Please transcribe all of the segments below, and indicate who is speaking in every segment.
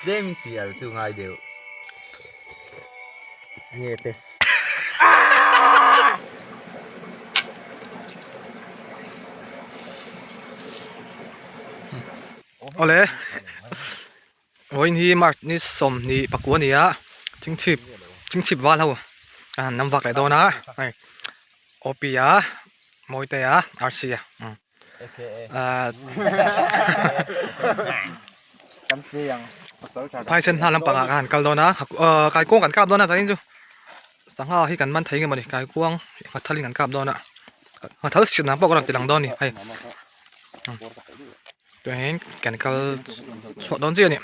Speaker 1: Tlem chi al chu ngai deuh. Nge test.
Speaker 2: Awle vawiin hi march ni 24 a ni a chingchhip chingchhip val ho a han nam vak leh dawn a hei OP a Mawitea RC a Phaisen hna lampangah ka han kal dawn a kaikuang kan kap dawn a zanin chu sangha hi kan man thei nge mawni kaikuang nghathal in kan kap dawn a nghathal siam dan pawh ka rawn ti lang dawn a ni hei tunah hian kan kal chhuah dawn chiah a ni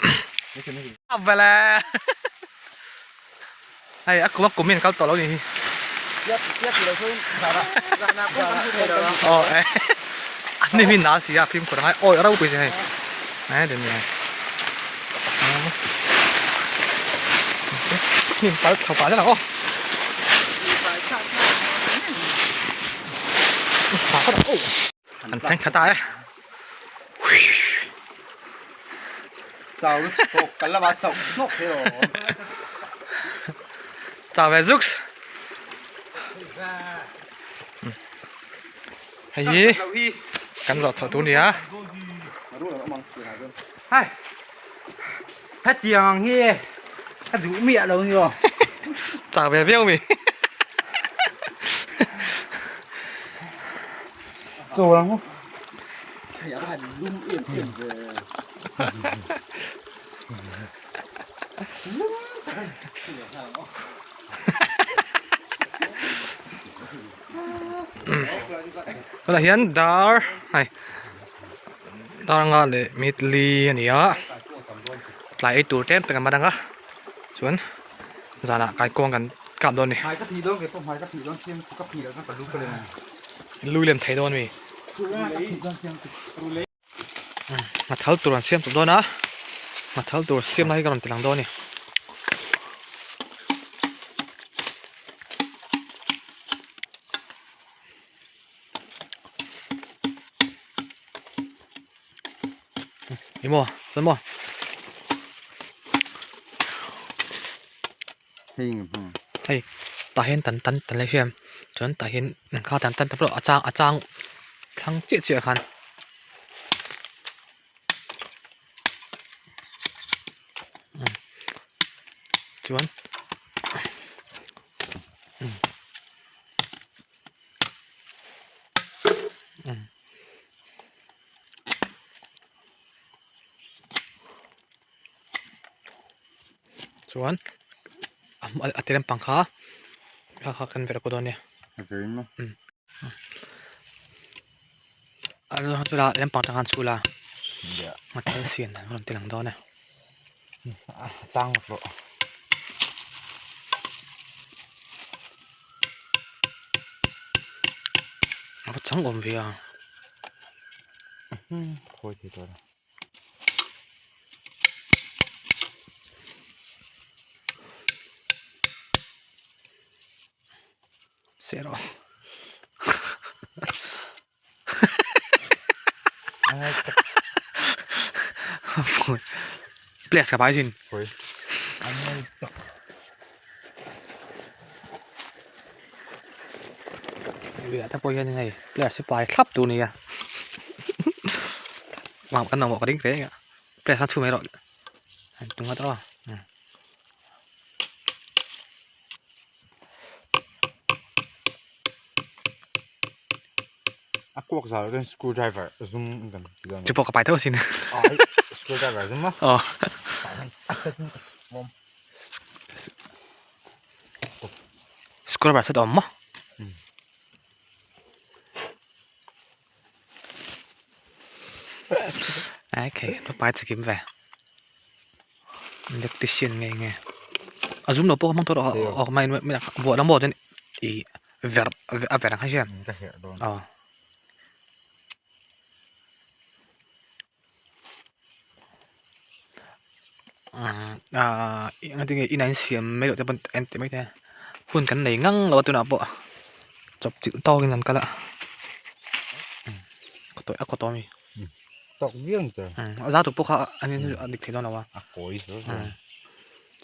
Speaker 2: Hei a kum a kum hi an kal tawh lo ni hi. Aw eh an ni mi nal si a fimkhur angai awi ropui si hei eh den ni hei. Hnim pal chho pah zel ang aw. An thleng thla ta e.
Speaker 3: Chau lutuk kan lama chauh hnawk hi aw.
Speaker 2: Chau ve zuks. Hei hi kan zawh chhoh tur nia.
Speaker 4: Hei hetiang ang hi ka duh miah lo ni aw.
Speaker 2: Chau ve viau mi.
Speaker 3: Chaw ang u.
Speaker 2: Tunah hian dar hei dar anga leh mitli a ni a tlai ei tur tlem te kan man anga chuan zanah kaikuang kan kap dawn a ni. Lui lem thei dawn a mi. Nghathal tur an siam tawh dawn a nghathal tur siam lai hi ka rawn ti lang dawn a ni. Ni maw chuan maw. Hei tah hian tan tan tan lai hriam chuan tah hian kha tan tan pawh a chang a chang thlang chiah chiah khan chuan chuan a ti lampang kha kha kha kan ver pawh dawn nia a chula lampang tang khan chhula a thil siam dan rawn ti lang dawn e. A va chang awm ve a. Seh rawh. Players ka pai sin. Luiah te pawh hian hei players hi pai thlap tur a ni a Mam kan mamawh ka ding reng a players khan chhum erawh an tum nghat aw.
Speaker 3: A kuak zau chuan screw driver zum kan ti dawn.
Speaker 2: Chu pawh ka pai tho asin.
Speaker 3: Screw driver zum a.
Speaker 2: Aw. Screw driver set a awm maw? Okay, nó pai chikim ve. Electrician nge nge. A zum lo pawh hmang tawh rawh a mai mai vuah lam maw chuan ih ver a ver ang kha hian. Aw. Aaa engati nge inah in siam mai loh te pawn en tih mai te hun kan nei ngang lo a tunah pawh chawp chilh tawkin kan kal a a kaw tawh a mi.
Speaker 3: Tawk viau ni tawh.
Speaker 2: A za tu pawh kha an in a dik thei dawn lo a.
Speaker 3: A kawi zel zel.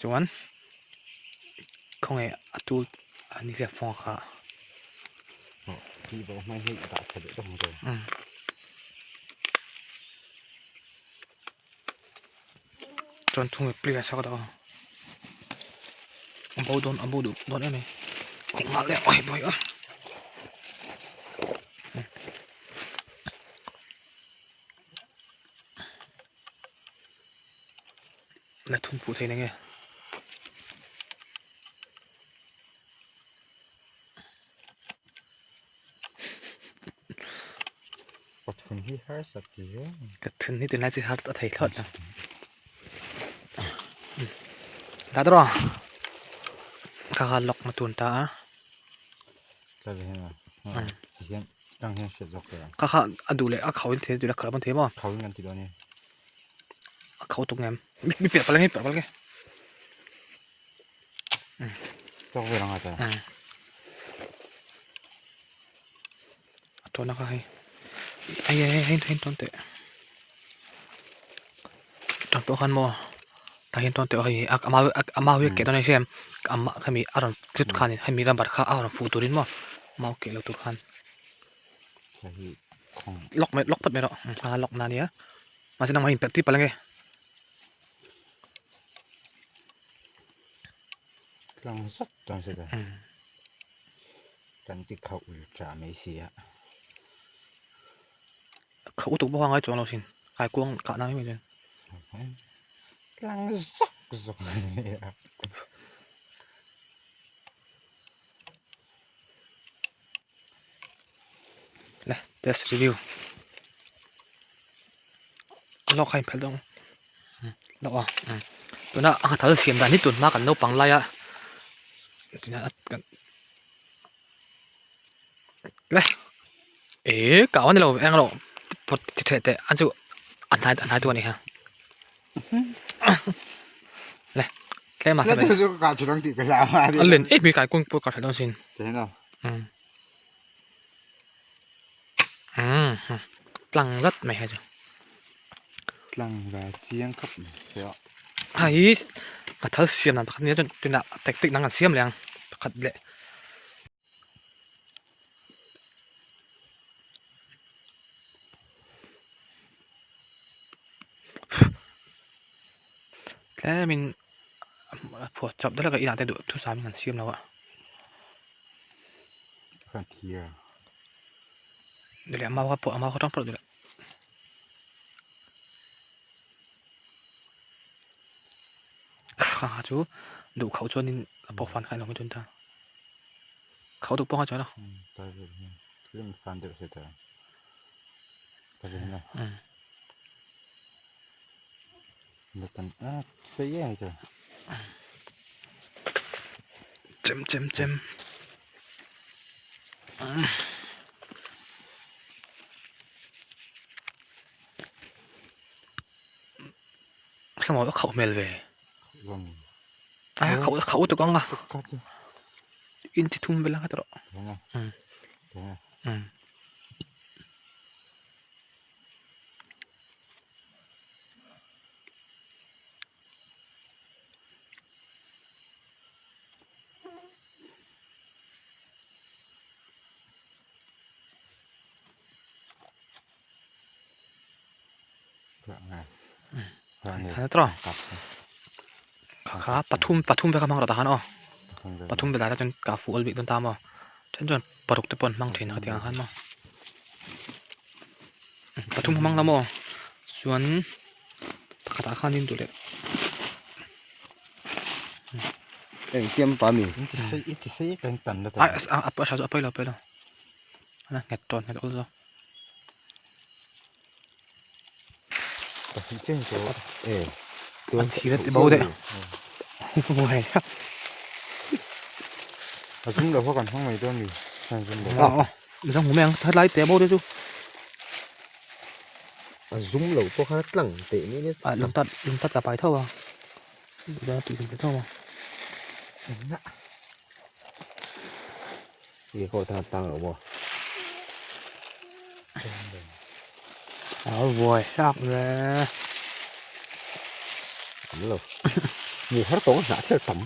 Speaker 2: Chuan khawnge a tul a ni hlep fawng kha.
Speaker 3: Tih bo hmai hi dah tha leh deuh ang tawh.
Speaker 2: Chuan thung leh player sak a a bo dawn a bo duh dawn em mai kawng nghal leh oi bawi a. La thun fuh thei nge.
Speaker 3: Pathum hi harsa ti zel.
Speaker 2: Pathum hi tunlai chu har a thei thlawt lo. Dah dawn ka kha lock na tun ta a. Ka kha a duh leh a khau in thei duh leh a khalh pawn thei maw?
Speaker 3: Khau in kan ti dawn e.
Speaker 2: A khau tuk ngem. Mi piah palh nge piah palh nge.
Speaker 3: Tawk vel anga ta.
Speaker 2: A tawn a kha hei. Ai ai ai hei tawn teh. Tawn pawh khan maw tah hian tawn teh hei a mau a mau hi a keh dawn a ni sia amah khami a rawn tlut khanin hemi rubber kha a rawn fuh turin maw mau keh lo tur khan lock mai lock phawt mai rawh a lock na ania mahse nangmah hi inperh tir palh ange.
Speaker 3: Tlang zat chuan se ta kan ti khauh ul tha mai si a.
Speaker 2: Khauh utuk bawk a ngai chuang lo sin kai kuang kah na mai mai chuan.
Speaker 3: Tlang zawk zawk mai a.
Speaker 2: Le test review lawk kha in phelh dawn lawk a tuna a nghathal siam dan hi tun hma kan naupang laia le eh kau a ni lo eng rawh pawt ti teh teh a chu a hnai a hnai tu a ni kha le tlem a a len em hi kai kung pawh ka hre dawn sin tlang zat mai hei chu
Speaker 3: tlang ve chiang khawp mai
Speaker 2: hei ka thal siam dan pakhat nia chuan tunah tactic dang an siam leh ang pakhat leh. Tlemin phuah chawp deuh hlek a inah te duh thusam in an siam lo a. Duh leh a mau kha pawh a mau kha tang pawh duh leh. Kha chu duh khauh chuanin a pawh fan kha a lo mai dawn ta. Khauh duh pawh kha chuan a. Chem chem chem. Heng a khauh hmel ve a khauh a khauh tuk ang a inchi thum vel ang a tawh umm. Kha pathum pathum vek a hmang rawh tah khan aw pathum velah te chuan kah fuh awl bik dawn ta maw then chuan paruk te pawh an hmang thin a tiang khan maw pathum hmang la maw chuan pakhatah khanin duh leh. A pawi lo a pawi lo a nghet tawn nghet awl zawk. An thi vet bo deuh
Speaker 3: A zum lo kha kan hmang mai dawn mi a zum lo
Speaker 2: aw zum hmu mai ang helai te bo te chu
Speaker 1: a zum lo pawh kha tlang teh ni
Speaker 2: a lungtat lungtat ka pai tho a tui tum tho a
Speaker 1: Ye khaw tang tang lo maw.
Speaker 2: A vuai hlak ve.
Speaker 1: Awm lo. Mu har tawng hnah thel tam.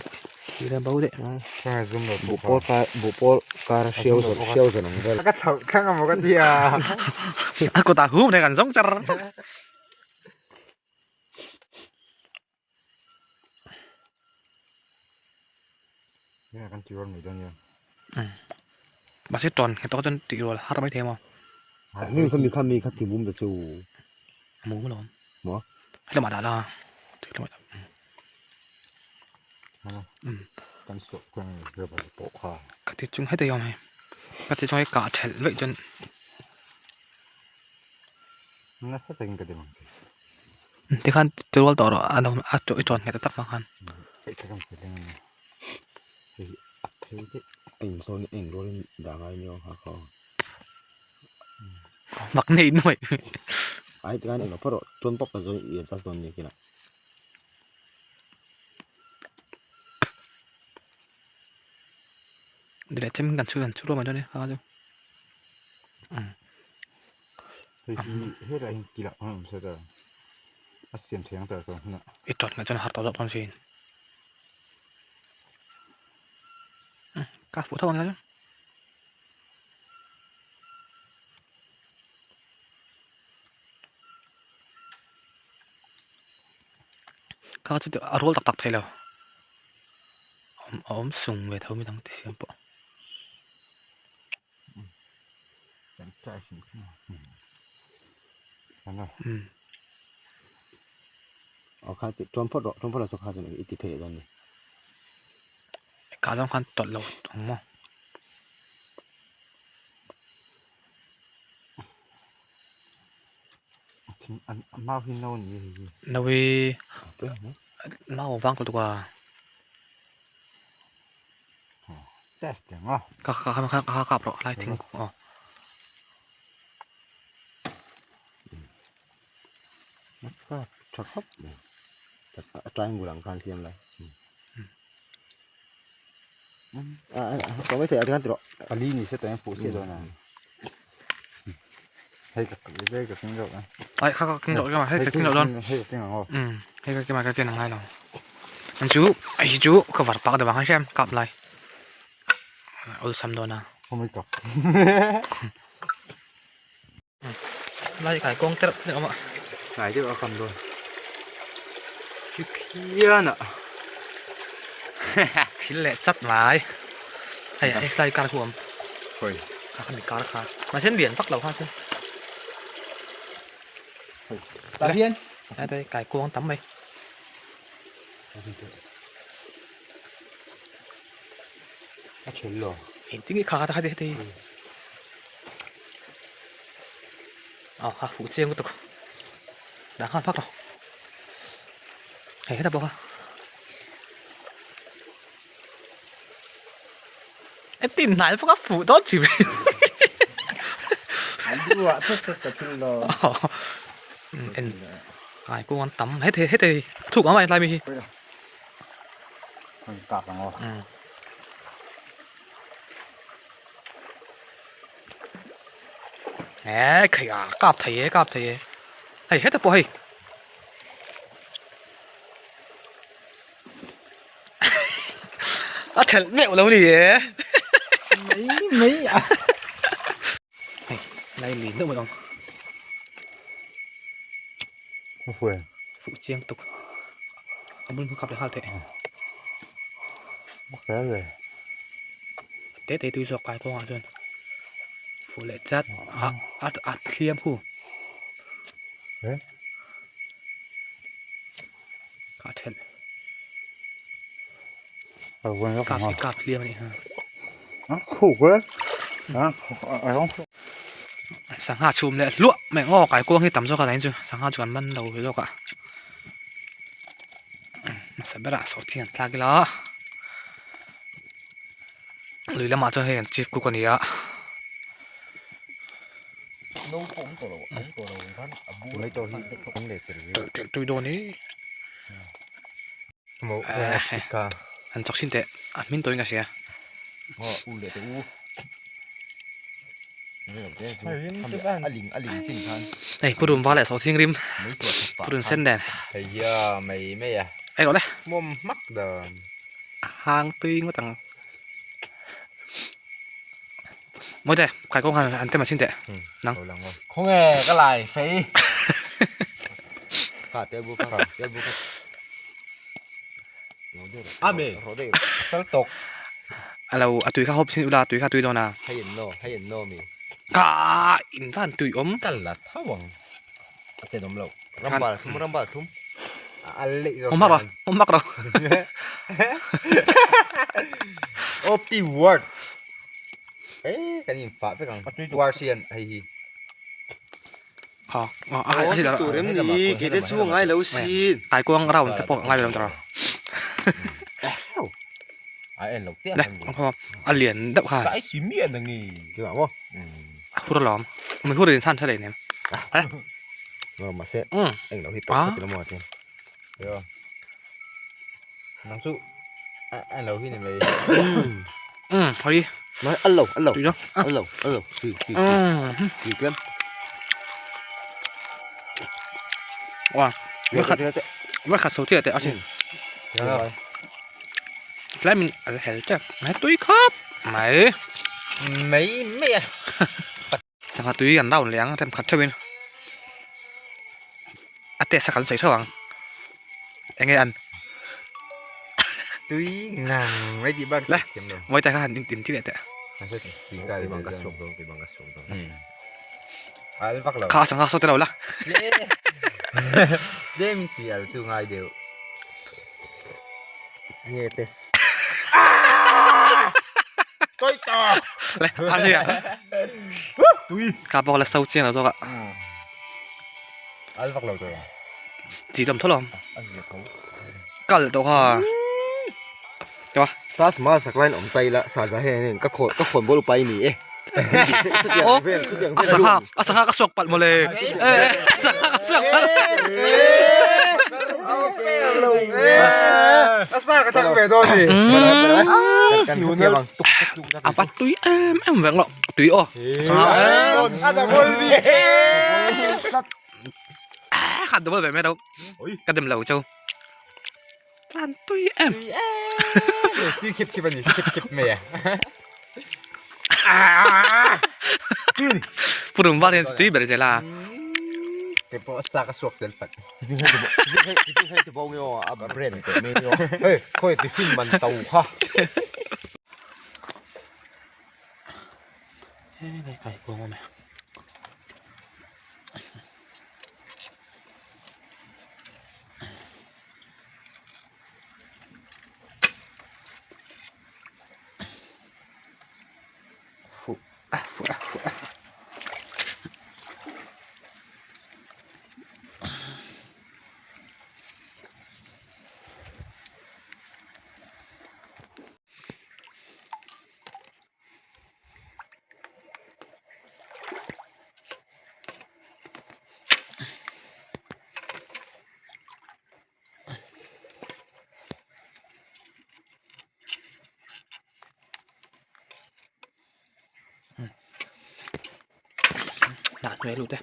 Speaker 2: Thil a bo deh.
Speaker 1: Buhpawl kar buhpawl kar a hriau zawn hriau zawn ang vel.
Speaker 3: Ka chhoh thleng amaw ka tia.
Speaker 2: A kutah hum reng an zawng char char.
Speaker 3: Kan ti rual mai dawn nia.
Speaker 2: Mahse tawn nghet tawk chuan tih rual har mai thei maw?
Speaker 1: Mi kha mi kha mi kha ti mum ta chu.
Speaker 2: Mum alawm.
Speaker 1: Maw?
Speaker 2: Helamah dah la. Helamah dah.
Speaker 3: Kan sawh khan rubber pawh kha.
Speaker 2: Ka ti chung heti awm hei. Ka ti chung hei kah thelh veih chuan.
Speaker 3: Nasa takin ka ti mang che.
Speaker 2: Tikhan ti rual tawh rawh a a i tawn nghet tak hma khan. Mak nei nuai.
Speaker 1: Ai tikhan englo phawt rawh chuan pawp ka zawn i adjust dawn nia kinah.
Speaker 2: Dile chem kan chu kan chu rual mai dawn e kha chu.
Speaker 3: Hei hi helai hi ti lah khan a awm sat a, a siam thei ang tah chuan hunah.
Speaker 2: I tawt ngei chuan a har tawh zawk dawn sin. Ka fuh tho ang nia chu. Kha chu a rual tak tak thei lo. A awm sung ve tho midang ti siam pawh.
Speaker 1: Aw kha ti tawn phawt rawh tawn phawt la chu kha chuan i ti phei leh dawn a ni.
Speaker 2: Ka zawng khan tawlh lo ang maw.
Speaker 3: Mau hi no ni hei hi.
Speaker 2: No hi mau vang tawh tuk a.
Speaker 3: Test ang a.
Speaker 2: Ka ka ka ka kap rawh lai thing aw.
Speaker 1: Ka tha khawp mai. A triangle ang khan siam lai. A a mai thei a tikhan ti rawh.
Speaker 3: Pali ni se tawh fuh chiah dawn a. Hei ka hei ka keng zawk a.
Speaker 2: Ai kha ka keng zawk a hei ka keng zawk dawn.
Speaker 3: Hei ka keng ang aw.
Speaker 2: Hei ka keng ka keng ang ngai lo. An chu ai hi chu ka var pak deuh ang hriam kap lai. Awlsam dawn a.
Speaker 3: Khaw kap.
Speaker 2: Lai kai kawng tereuh te awm a.
Speaker 3: Hnai deuh a kam dawn. Khi phian a.
Speaker 2: Thil leh chat mai. Hei hei tlai kar khu awm.
Speaker 3: Khawi.
Speaker 2: Kha kha mi kar kha. Mahse an lian vak lo kha chuan.
Speaker 4: Tah hian.
Speaker 2: Lai te kai kuang tam mai.
Speaker 3: A then lo.
Speaker 2: Engtin nge kha kha ta heti. Aw kha fuh chiang lutuk. Dah nghal phak lo. Hei heta bawk a. Engtin hnai bawk a fuh dawn thin.
Speaker 3: An duh ah thut thut ka thil lo.
Speaker 2: En ai kung an tam heti heti thuk ang mai tlai mi hi.
Speaker 3: Kap ang aw.
Speaker 2: Ê khỉ à, cạp thầy ấy, cạp thầy ấy. Hei hết rồi hei. A thelh meuh lo ni e.
Speaker 4: Mai mai a.
Speaker 2: Hei, lai lin deuh mai awm. Fuh chiang tuk. A bul kap leh nghal teh. Te te tui zawk kai kawngah chuan fuh leh chat a a a thliam khu. Ka thelh. Kap kap hliam a nih ha. Sangha chhum leh hluah mai ang aw kaikuang hi tam zawk a tain chu sangha chu kan man lo zawk a hmasa berah sawhthing an thlak ila lui lamah chuan hei an chief cook a ni a. Tawlh tui dawn hi an chawk chhin teh a hmin tawhin ka hria. Hei purun val leh sawhthing rim purun sen nen.
Speaker 4: Hei hian mai mai a.
Speaker 2: Ei rawh le.
Speaker 4: Hmawm hmak dan.
Speaker 2: A hang tui ngawt ang. Mawite kai kawng khan an tem a chin teh. Nang.
Speaker 4: Khawnge ka lai fei.
Speaker 1: Kha tel bu kha tel bu kha.
Speaker 4: Amen. Sal tok.
Speaker 2: Alo a tui kha hawp chin ula tui kha tui dawn a.
Speaker 1: Hei in no hei in no mi.
Speaker 2: Ka in van tui awm.
Speaker 4: Ka la tho ang.
Speaker 1: A tenawm loh. Rambal thum rambal thum.
Speaker 4: A leh zawk.
Speaker 2: Hawm hmak rawh hawm hmak rawh.
Speaker 4: OP word. Eh kan in fah vek ang. War sian hei hi.
Speaker 2: Ha a a hi
Speaker 1: tur em ni ke te chu ngai lo sin.
Speaker 2: Kai kuang round te pawh ngai lo tawh.
Speaker 4: A en lo te.
Speaker 2: Le a lian deuh kha.
Speaker 4: Sai ti miah na nge.
Speaker 1: Ti ma maw.
Speaker 2: A hur alawm. Mi hur in san tha leh nem.
Speaker 1: Ngam mahse eng lo hi pawh kha ti lo maw tin.
Speaker 4: Yo. Nang chu a lo hi ni mai.
Speaker 2: Hoi.
Speaker 1: Nói ăn lẩu, ăn lẩu. Ăn lẩu, ăn lẩu. Tùy, tùy, tùy. Tùy kem.
Speaker 2: Wow. Vắt khát số tiền tệ chứ. Lại mình hel chép. Mày tùy khắp. Mày.
Speaker 4: Mấy mấy à.
Speaker 2: Sangha tui kan round leh ang rem khat theuhin a test a kan sawi theuh ang enge an
Speaker 4: tui ngang mai tih bak
Speaker 2: le mawi te kha han in ti leh teh kha sangha saw te lo la
Speaker 4: tlem chi al chu ngai deuh
Speaker 1: nge test
Speaker 4: Toi ta
Speaker 2: le a zia
Speaker 4: tui
Speaker 2: ka bawk la so chiang lo zawk a
Speaker 4: al vak lo tur
Speaker 2: chi dawm tho lawm kal tawh kha to
Speaker 1: tas ma saklain awm tai la sa za hian ka khawn ka khawn bawlh pai ni e
Speaker 2: a sangha a sangha ka suak palh mawle e a sangha ka suak palh a va tui em em vek lo tui aw sangha a khat double ve mai đâu ka dem lo chau Tlan tui em.
Speaker 4: Tui khip khip a ni, khip khip mai a.
Speaker 2: Pu Rum var hian tui ber zel a.
Speaker 4: Kei pawh sa ka suak tel pat.
Speaker 1: Hei, khawi tiffin man to kha.
Speaker 2: Hei kai kuang awm e. Dah hnuai lut e.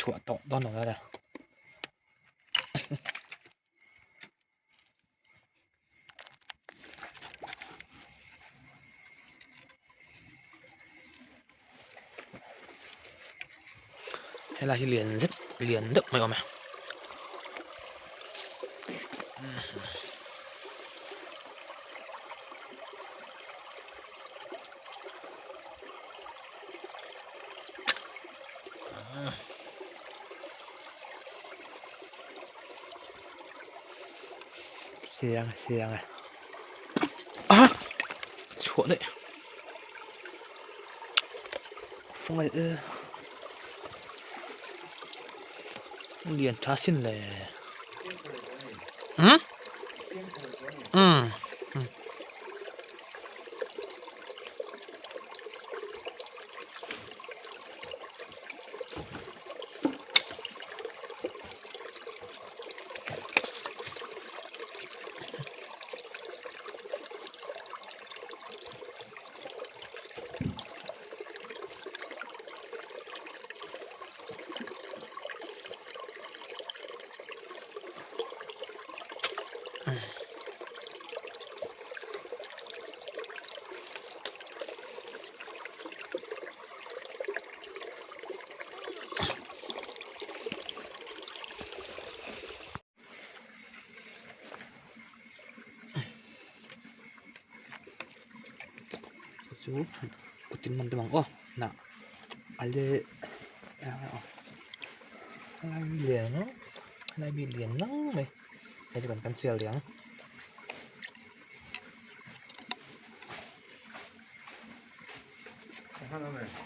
Speaker 2: Chhuah tawh dawn lo la. Helai hi lian zet lian deuh mai awm e. Chiang e chiang e ah chhuah daih khawngaih e lian tha sin le umm umm. Chu kut in man tum ang aw nah a le a lai mi lian a lai mi lian ngang mai hei chu kan kan chial leh ang.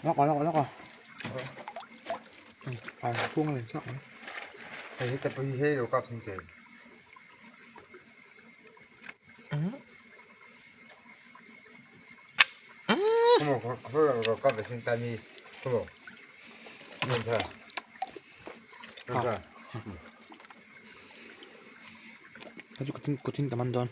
Speaker 2: Lawk aw lawk aw lawk aw à khuang lên chắc
Speaker 4: Hei te pawh hi hei lo kap sin thei. Khaw khaw lo kap ve sin ta mi khaw nên tha. Nên tha.
Speaker 2: Hei chu kutin kutin ka man dawn.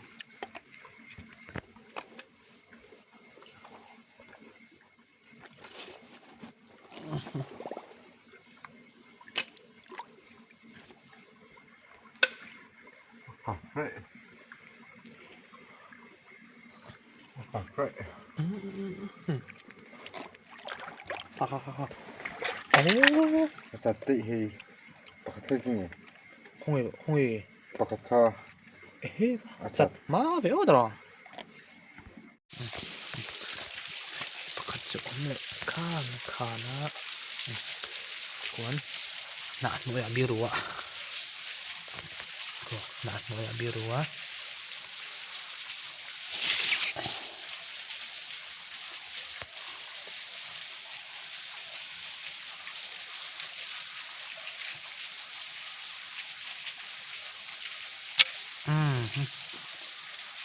Speaker 4: Pakhat kha
Speaker 2: a chat hma ve awt a pakhat chu awm leh khan khan a chuan hnah hnuaiah biru a hnah hnuaiah biru a.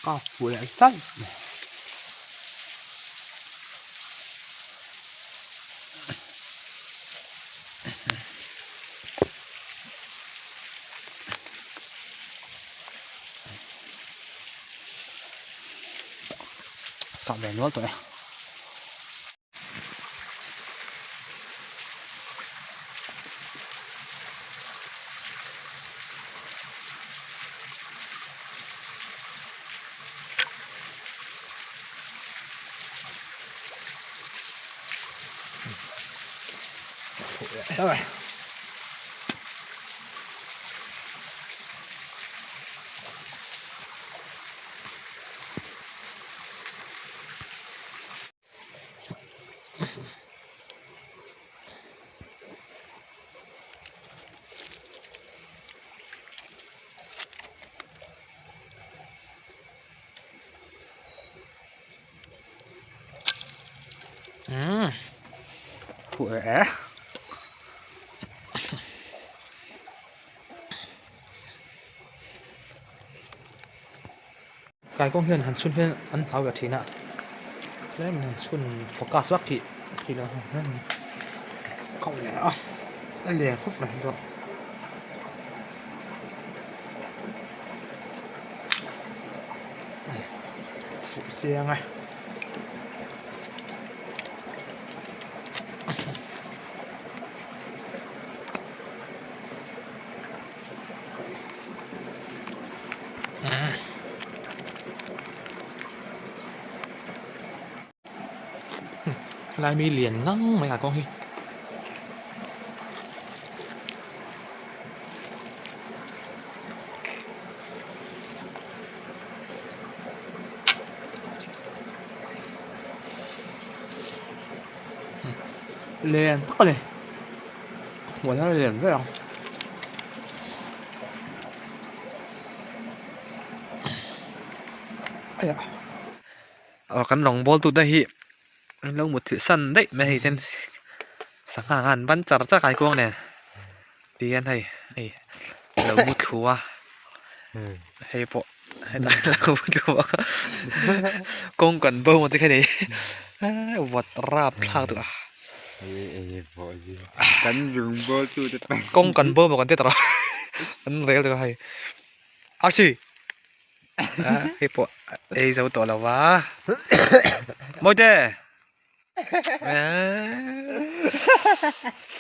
Speaker 2: Ka fuh leh zat mai. Kah ve nual tawh e. Khỏe. Kaikawng hian han chhun hian an hlau ve thin a tlem in han chhun focus vak tih tih loh hian khauh leh a a lian khawp mai bawk. Fuh chiang a. Helai mi lian ngang mai ah kawng hi. Lian tak a ni hmuh hian a lian ber ang. Aiah aw kan rawng bawl tute hi an lo mut thilh san daih mai hei ten sangha khan an ban char char kaikuang nen ti hian hei hei a lo mu thlu a hei pawh hetah hian a lo mu thlu a kawng kan bo ang te kha ni vawt rap thlak duh a kawng kan bo maw kan ti tawh an rel duh a hei arsi. Hei pawh ei zo tawh lo va Mawite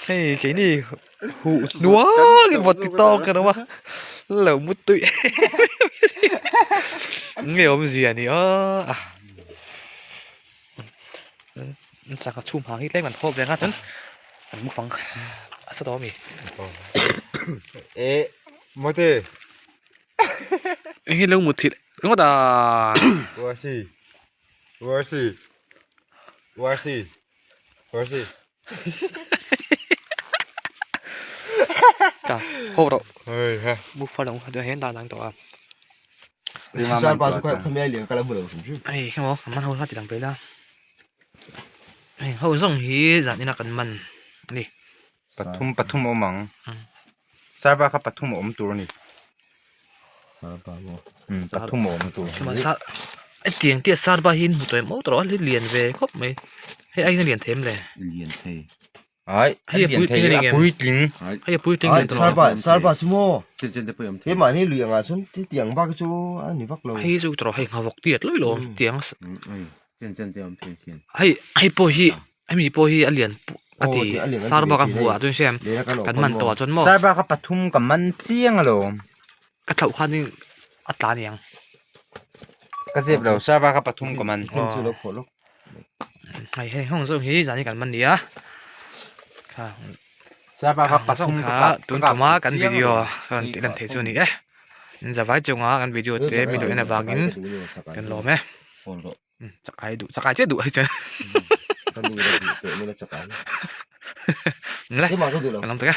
Speaker 2: hei keini huh hnuang in vawt ti tawk kan awm a lo mut tui nge awmzia ni aw sangha chhum hang hi tlem kan thawp ve ang a chuan kan mu fang a sa tawh a mi.
Speaker 4: Eh Mawite.
Speaker 2: Eng hi lo mut thilh ringawt a.
Speaker 4: Warsi. Warsi. Warsi. Warsi.
Speaker 2: Ka ho ro.
Speaker 4: Hei ha.
Speaker 2: Mu fa lo ha hian dan ang tawh a.
Speaker 1: Sar pa chu khami ai lian kala mu lo hrim hrim.
Speaker 2: Hei kha maw man ho kha ti lang pe la. Hei ho zawng hi zan ina kan man ani.
Speaker 4: Pathum pathum a awm ang. Sarba kha pathum a awm tur a ni.
Speaker 1: Sarba maw?
Speaker 4: Um pathum a awm tur.
Speaker 2: Sar hetiang tia sarba hi in hmu tawh em aw tawh a lian ve khawp mai. Hei aiin a lian thei em le?
Speaker 1: Lian thei.
Speaker 4: Ai a lian thei a puitling.
Speaker 2: Hei a puitling lian tawh.
Speaker 1: Sarba sarba chu maw? He mahni lui angah chuan hetiang bak chu a ni vak lo.
Speaker 2: Hei chu tawh hei nghavawk tiat lawi lo tiang. Hei hei pawh hi Hemi pawh hi a lian ka ti sar bak a hmuh ah chuan hriam kan man tawh ah chuan maw
Speaker 4: sar bak a pathum ka man chiang alawm
Speaker 2: ka thlauh khanin a tla aniang
Speaker 4: ka zep lo sar bak a pathum ka man
Speaker 2: hei hei heng zawng hi zan hi kan man nia kha
Speaker 4: sar bak a pathum
Speaker 2: kha tun tuma kan video kan tih lan theih chu ani e in zavai chunga kan video te mi duh en avangin kan lawm e. Chakai duh chakai chiah duh hei chuan
Speaker 1: Ka nu la duh teh mai la chakai.
Speaker 2: Le
Speaker 1: Keimah ka duh lo.
Speaker 2: Kan awm tak e.